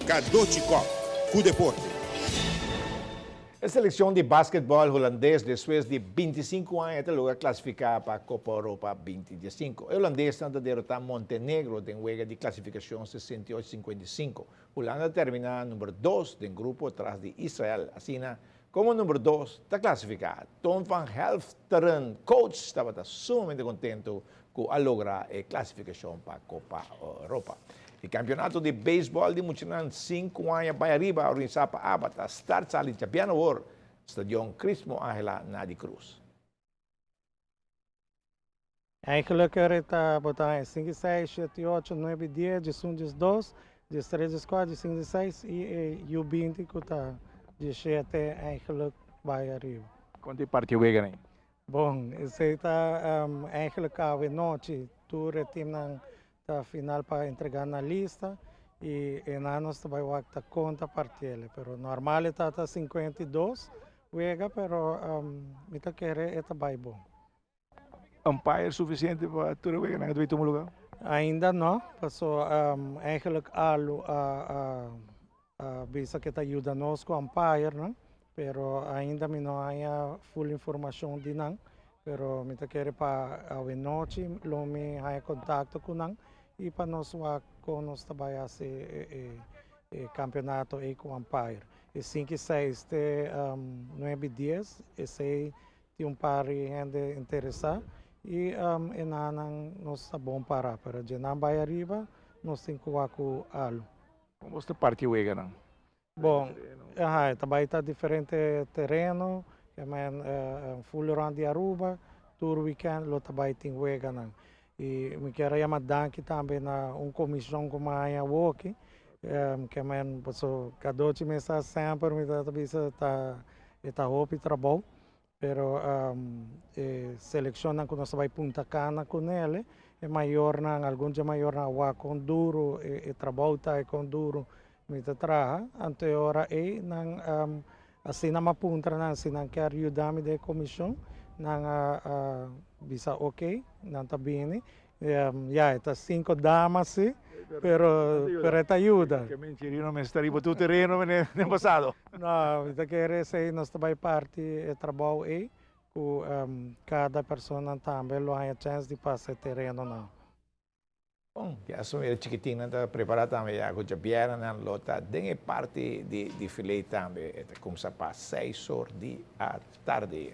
Cadochi Kock, cu deporte. E seleccion di basketball Hulandes despues di 25 aña ta logra clasifica pa Copa Europa 2015. E Hulandes a derota Montenegro den wega di clasificacion 68-55. Hulanda a termina number 2 den grupo tras di Israel. Asina, como number 2 ta clasifica. Ton van Helfteren, coach, tabata sumamente contento cu a logra e clasificacion pa Copa Europa. E campeonato di baseball di muchanan 5 aña bay ariba, organisa pa ABA, ta start sali diabierna awor, Stadion Crismo Angela Nadi Cruz. Eigenlijk ta bota 5, 6, 7, 8, 9, 10, 11, 12, 13, 14, 15, 16 y U20 cu ta 17 eigenlijk bay ariba. Cuanto parti wega nan? Bon, esey ta eigenlijk anochi, tur team nan ta final pa entrega na lista y nos tambe ta conta parti, pero normal ta 52 wega, pero mi ta kere ta bay bon. Umpire suficiente pa tur wega nan ta tuma luga? Ainda no, paso eigenlijk ALU a bisa cu ta yuda nos cu umpire, no? Pero ainda mi no tin full informacion di nan, pero mi ta kere pa anochi lo mi haya contacto cu nan y pa nos wak con nos tambe e, e, e campeonato ey cu umpire. E 5, 6 te 9, 10, esey tin un par di hende interesa y nan nos ta bon para, pero di nan bay ariba, nos tin cu cu ALU. Con bo ta parti wega nan? Bon, tambe ta diferente tereno, kiermen full rond di Aruba, tur weekend lo tambe tin wega nan. Y mi kier yama danki tambe na un comision como a Woki, kiermen paso cada mes semper mi ta bisa ta hopi trabou, pero selecciona cu nos bay Punta Cana cu ne, e mayornan, algun di mayornan a con duro e trabou ta con duro mi ta traha, anto ora e nan asina m'a puntra nan si nan kier yuda mi den comision, nan a bisa ok, nan ta bini. Ja, ta cinco damas, si, pero ta yuda. Cu mentira, no ta riba tur tereno den pasado. No, mi ta kere esey nos tambe parti e trabou ey, cu cada persona tambe lo haya chance di pasa tereno nan. Bon, ya so e chikitinnan ta prepara tambe ya cu diabierna nan lo ta den parti di defile tambe, ta cuminsa pa 6 or di atardi.